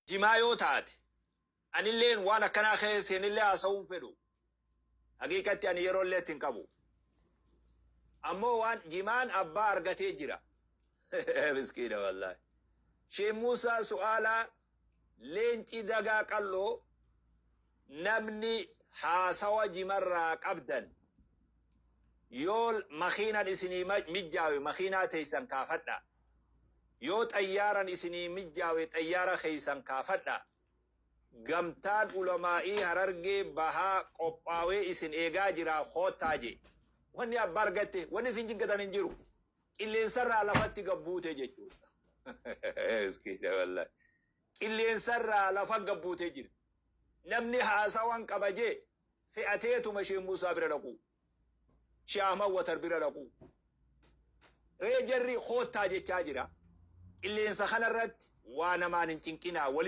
Jimaa yoo taate, anilleen waan akkanaa keessa seenillee haasa'uun fedhu. Haqiiqatti ani yeroo illee itti hin qabu. Ammoo waan jimaan abbaa argatee jira. Miskiina wallaahi. Sheekh Muusaa su'aalaa leenci dagaa qalloo, namni haasawa jimarraa qabdan, yoo makiinan isinii mijjaawe makiinaa teessan kaafadha. Yoo xayyaaran isinii mijjaawe xayyaara keessan kaafadha. Gamtaan ulamaa'ii Harargee Bahaa qophaawee isin eegaa jira, koottaa jee. Wanni abbaa argatte, wanni isin jiggatan hin jiru. Qilleensarraa lafatti gabbuute jechuudha. Miskiina wallaahi. Qilleensarraa lafa gabbuutee jirti. Namni haasawan qaba jee fe'ateetuma Sheekh Muusaa bira dhaqu. Sheekh Ahmad Watar bira dhaqu. Ree jarri koottaa jechaa jira. Qilleensa kanarratti waa namaan hin cinqinaa.